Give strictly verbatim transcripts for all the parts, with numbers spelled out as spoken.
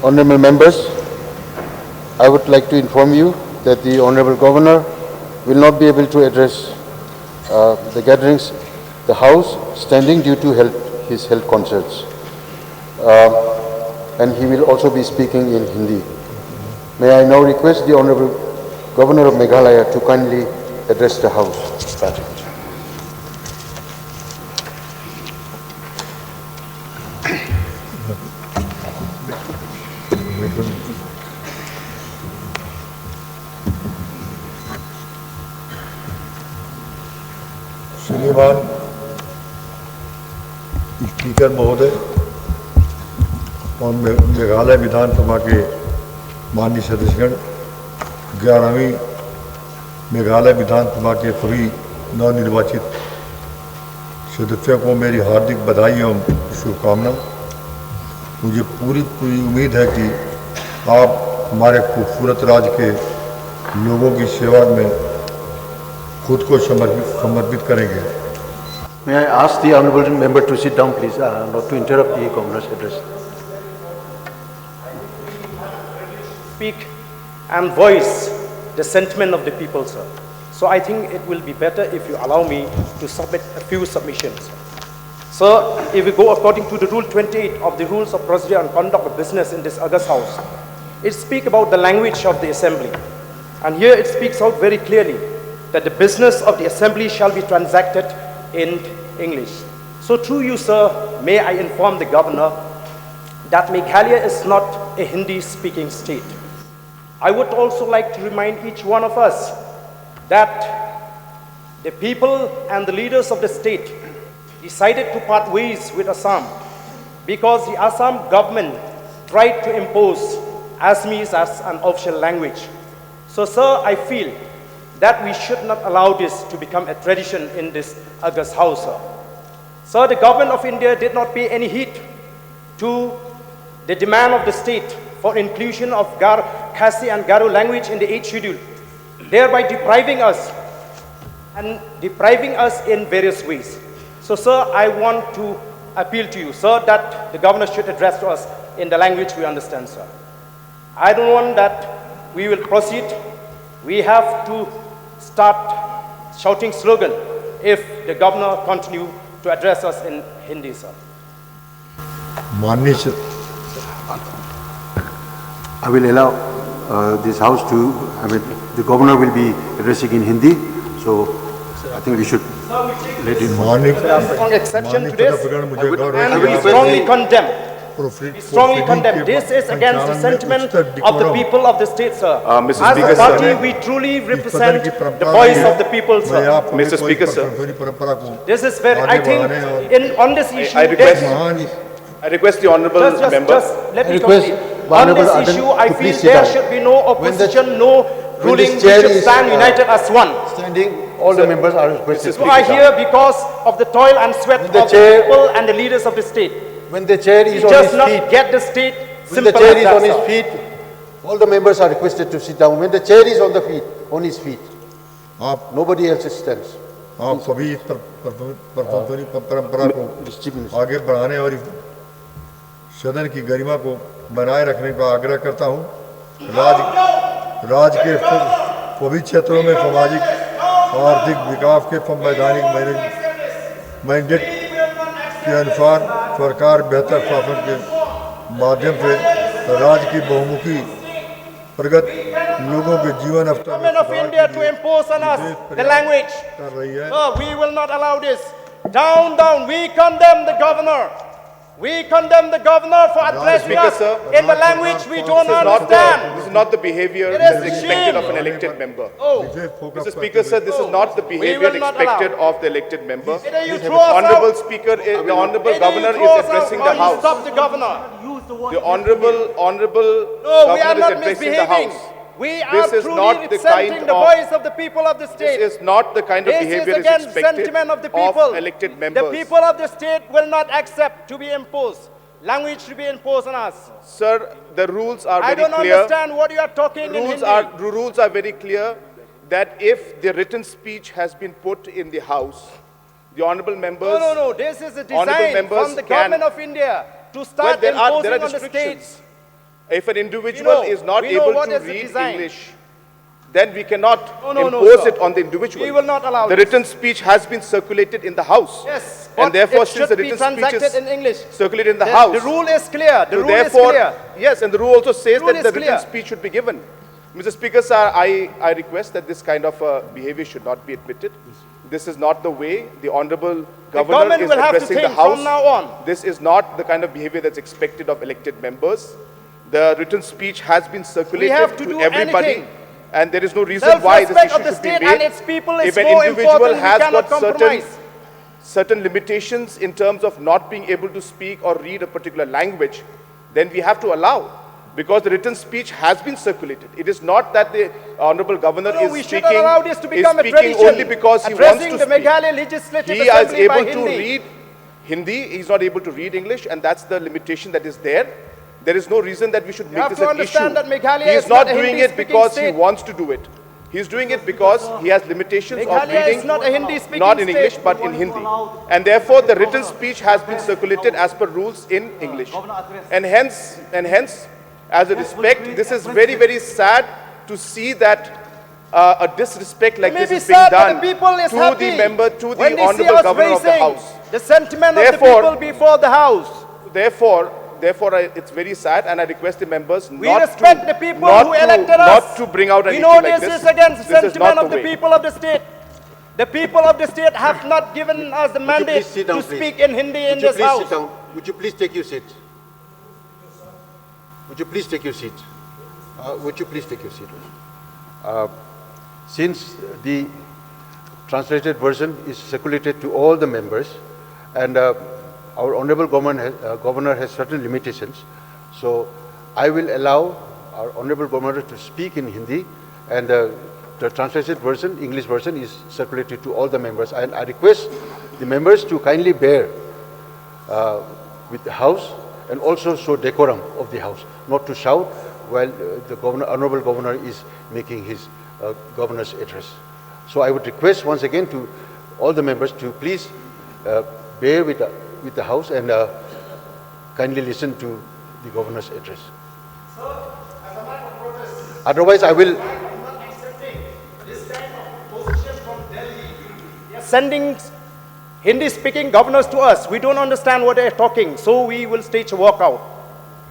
Honorable members, I would like to inform you that the Honorable Governor will not be able to address uh, the gatherings, the House, standing due to health, his health concerns. Uh, and he will also be speaking in Hindi. May I now request the Honorable Governor of Meghalaya to kindly address the House. श्रीमान स्पीकर महोदय और मे- मेघालय विधानसभा के माननीय सदस्यगण, ग्यारहवीं मेघालय विधानसभा के सभी नवनिर्वाचित सदस्यों को मेरी हार्दिक बधाई एवं शुभकामना। मुझे पूरी पूरी उम्मीद है कि आप हमारे खूबसूरत राज्य के लोगों की सेवा में खुद को समर्पित समर्पित करेंगे। May I ask the Honorable Member to sit down, please, uh, not to interrupt the Governor's address. Speak and voice the sentiment of the people, sir. So I think it will be better if you allow me to submit a few submissions. Sir, if we go according to the Rule twenty-eight of the Rules of Procedure and Conduct of Business in this August House, it speaks about the language of the Assembly. And here it speaks out very clearly that the business of the Assembly shall be transacted in English. So through you, sir, may I inform the Governor that Meghalaya is not a Hindi-speaking state. I would also like to remind each one of us that the people and the leaders of the state decided to part ways with Assam because the Assam government tried to impose Assamese as an official language. So, sir, I feel that we should not allow this to become a tradition in this August House, sir. Sir, the government of India did not pay any heed to the demand of the state for inclusion of Gar- Khasi and Garo language in the eighth schedule, thereby depriving us and depriving us in various ways. So, sir, I want to appeal to you, sir, that the governor should address to us in the language we understand, sir. I don't want that we will proceed. We have to start shouting slogan if the governor continue to address us in Hindi, sir. माननीय स- I will allow uh, this house to, I mean, the governor will be addressing in Hindi, so I think we should let him. माननीय Strong exception माननीय to this, सदस्यगण, मुझे गौर है and कि we आप strongly condemn. प्रोफी- We strongly प्रोसीडिंग condemn. के This is against the संचालन में sentiment उच्चतर of the decorum people of the state, sir. Uh, Mister As Speaker, a party, sir. we truly इस सदन represent की the परंपरा voice को of the people, मैं sir. आपको Mister कोई Speaker, sir. परंपरा को This is very, आगे I think, बढ़ाने और in on this issue, I request- this- महान I request the honourable just, just, member. just let I me request complete. One On this Honourable Ardent issue, I to feel please sit there down. Should be no When the- opposition, no when ruling. this We chair should is, stand uh, uh, united as one. Standing, all the members are requested. So I here because of the toil and sweat When the of the chair- people and the leaders of the state. When the chair We is on just his not feet, get the state. when the Simple chair as is that, on his sir. Feet, all the members are requested to sit down. When the chair is on the feet, on his feet, आप nobody else stands. आप सभी इस पर- पर- पर- प्रशंसनीय परंपरा को Mister Chief Minister. आगे बढ़ाने और इस सदन की गरिमा को बनाए रखने का आग्रह करता हूं। राज राज्य के स- सभी क्षेत्रों में सामाजिक आर्थिक विकास के संवैधानिक मैंडे- मैंडेट के अनुसार सरकार बेहतर शासन के माध्यम से राज्य की बहुमुखी प्रगत लोगों के जीवन स्तर में Government of सुधार India के to लिए impose on us विशेष the प्रयास language. कर रही है। No, we will not allow this. Down, down. We condemn the governor. We condemn the governor for addressing Speaker, us sir. in the language we don't This is not the, understand. this is not the behavior It that is is expected of an shame. Elected member. Oh, Mister Speaker, sir, this is not the We behavior will not allow. Expected of the elected member. Either you The throw us Honourable out. Speaker, is- the Honourable Either you Governor throw is us out addressing or the you House. Stop the governor. The Honourable Honourable No, we Governor are is not addressing the misbehaving. House. We This are is truly not the representing kind the of- voice of the people of the state. This is not the kind of This is behavior is against expected sentiment of the people. of elected members. The people of the state will not accept to be imposed. Language to be imposed on us. Sir, the rules are I very don't clear. Understand what you are talking in Rules Hindi. Are, the rules are very clear that if the written speech has been put in the House, the honourable members. No, no, no. This is a Honourable design members from the can- government of India to Well, start there are, imposing there are on the restrictions. States. If an individual is not able to read English, then we cannot impose it on the individual. We will not allow this. The written speech has been circulated in the House. Yes, and therefore, since the written speech is in English, circulated in the House, the rule is clear. The rule is clear. Yes, and the rule also says that the written speech should be given. Mister Speaker, sir, I, I request that this kind of uh, behavior should not be admitted. This is not the way the Honorable Governor is addressing the House. This is not the kind of behavior that's expected of elected members. The written speech has been circulated to everybody, and there is no reason why this issue should be made. If an individual has got certain certain limitations in terms of not being able to speak or read a particular language, then we have to allow, because the written speech has been circulated. It is not that the Honorable Governor is speaking, is speaking only because he wants to speak. He is able to read Hindi, he's not able to read English, and that's the limitation that is there. There is no reason that we should make this an issue. He is not doing it because he wants to do it. He is doing it because he has limitations of reading, not in English, but in Hindi. And therefore, the written speech has been circulated as per rules in English. And hence, and hence, as a respect, this is very, very sad to see that uh, a disrespect like this is being done to the member, to the Honorable Governor of the House. The sentiment of the people before the House. Therefore, therefore, I, it's very sad, and I request the members not to, not to, not to bring out an issue like this. We respect the people who elected us. We know this is against the sentiment of the people of the state. The people of the state have not given us the mandate to speak in Hindi in this House. Would you please sit down? Would you please take your seat? Would you please take your seat? Uh, would you please take your seat? Uh, since the translated version is circulated to all the members, and uh, our Honorable Government has, uh, Governor has certain limitations, so I will allow our Honorable Governor to speak in Hindi, and uh, the translated version, English version, is circulated to all the members. And I request the members to kindly bear uh, with the House and also show decorum of the House, not to shout while uh, the governor, Honorable Governor is making his uh, governor's address. So I would request once again to all the members to please uh, bear with the, with the House and uh, kindly listen to the governor's address. Otherwise, I will. Sending Hindi speaking governors to us. We don't understand what they're talking, so we will stage a walkout.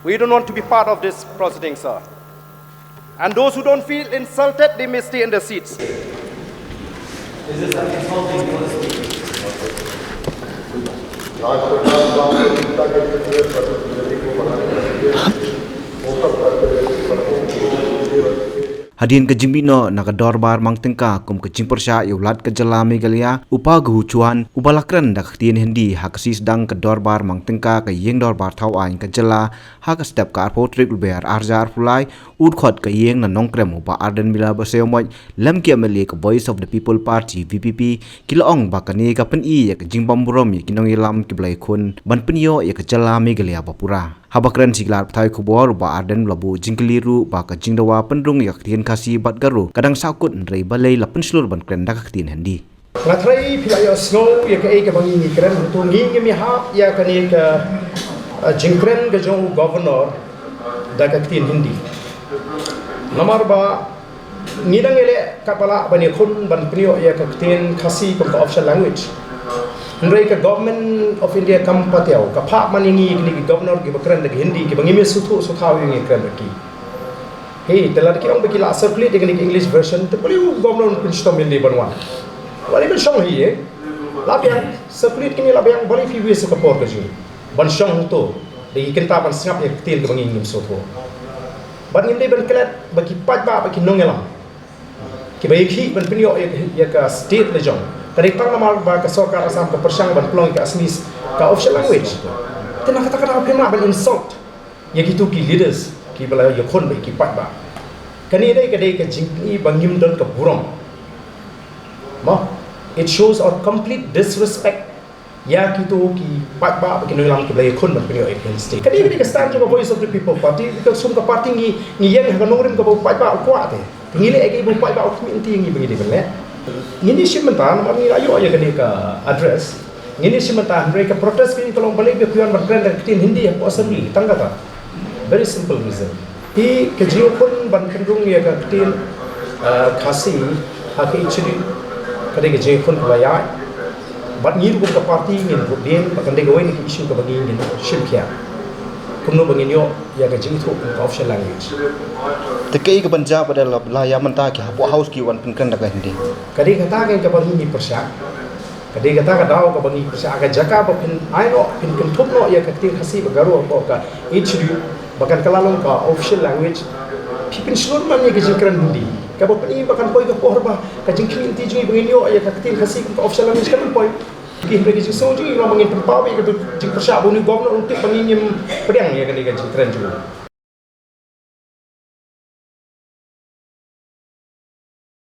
We don't want to be part of this proceeding, sir. And those who don't feel insulted, they may stay in their seats. This is an insulting policy. Hadien ka jingmih noh na ka dorbar mang tyngka kum ka jingpyrshah ïa u Lat ka jylla Meghalaya, u Pa Gahu Chuan, uba la kren da ka ktien Hindi ha ka sisdang ka dorbar mang tyngka ka ïing dorbar thaw aiñ ka jylla ha ka step ka arphew tarik Lber arhajar arphew lai, u dkhot ka ïing na Nongkrem u Bah Ardent Miller Basaiawmoit lem ki M L A ka Voice of the People Party, V P P, ki la ong ba kane ka pyni ïa ka jingbymburom ïa ki nongïalam kiba la ïakhun ban pynïoh ïa ka jylla Meghalaya bapura. Haba kren sha ki lad pathai khubor, u Bah Ardent u la buh jingkylli ruh ba ka jingdawa pynrung ïa ka ktien Khasi bad Garo ka dang sahkut, hynrei balei la pynshlur ban kren da ka ktien Hindi. Nga tharai phi la ïohsngew ïa kaei kaba ngi ngi kren, hangto ngi ngim ïahap ïa kane ka, uh, jingkren ka jong u governor da ka ktien Hindi. Namar ba ngi dang ïaleh katba lah ban ïakhun ban pynïoh ïa ka ktien Khasi kum ka official language. Hynrei ka Government of India kam pat ïoh, ka phah man ïa ngi kine ki governor kiba kren da ka Hindi, kiba ngim ïa sngewthuh sngewthaw ïa ngi kren da ki. Hei, te lada ki ong ba ki la circulate ïa kane ka English version, te balei u governor un pynshitom ïalade ban wan? Balei ban shong hi, eh? La biang, circulate kine la biang, balei phi waste ka por ka jong ngi ban shong hangto? Da ngi kynta ban sngap ïa ka ktien kaba ngi ngim sngewthuh. Bad ngim dei ban klet ba ki paidbah, ba ki nongïalam kiba ïakhih ban pynïoh ïa ka, ïa ka state la jong, ka dei tang namar ba ka sorkar Assam ka pyrshang ban pynlong ïa ka Assamese ka official language. Te na kata ka daw phim lah ban insult ïa kito ki leaders kiba la ïakhun bad ki paidbah. Kane dei ka, dei ka jingpyni ba ngim don ka burom. Mo, it shows our complete disrespect ïa kito ki paidbah bad ki nongïalam kiba la ïakhun ban pynïoh ïa ka state. Kane, kane ka stand jong ka Voice of the People Party, ka sum ka party ngi, ngi ïeng ha ka nongrim kaba u paidbah u kwah te. Te ngi leh ïa kaei ba u paidbah u khmih lynti ïa ngi ba ngi dei ban leh. Ngin ïashim bynta namar ngi la ïoh ïa kane ka address. Ngin ïashim bynta, hynrei ka protest ka jong ngi ka long balei ba phi wan ban kren da ka ktien Hindi hapoh Assembly, tang kata. Very simple reason. Hi ka jingkhun ban pynrung ïa ka ktien, uh, Khasi ha ka H D, ka dei ka jingkhun kaba ïaid. Bad ngi ruh kum ka party ngin vote dien, bad kan dei kawei na ki issue kaba ngi ngin shim khia. Kumno ba ngin ïoh ïa ka jingithuh kum ka official language. Te kaei kaban jia ba da la, la ïa mynta ki hapoh House ki wan pynkren da ka Hindi? Ka dei kata ka kaba ngi pyrshah. Ka dei kata ka daw kaba ngi pyrshah, ka jaka ba phin ai noh, phin kynthup noh ïa ka ktien Khasi bad Garo hapoh ka H D, ba kan kylla long ka official language. Phi pynshlur man ïa ka jingkren Hindi, kaba pyni ba kan poi ka por ba ka jingkhmih lynti jong ngi ba ngin ïoh ïa ka ktien Khasi kum ka official language kan poi. Ki hynrei ka jingsngew jong ngi long ba ngin pynpaw ïa ka jingpyrshah ba u Governor un tip ba ngi ngim pdiang ïa kane ka jingkren jong u.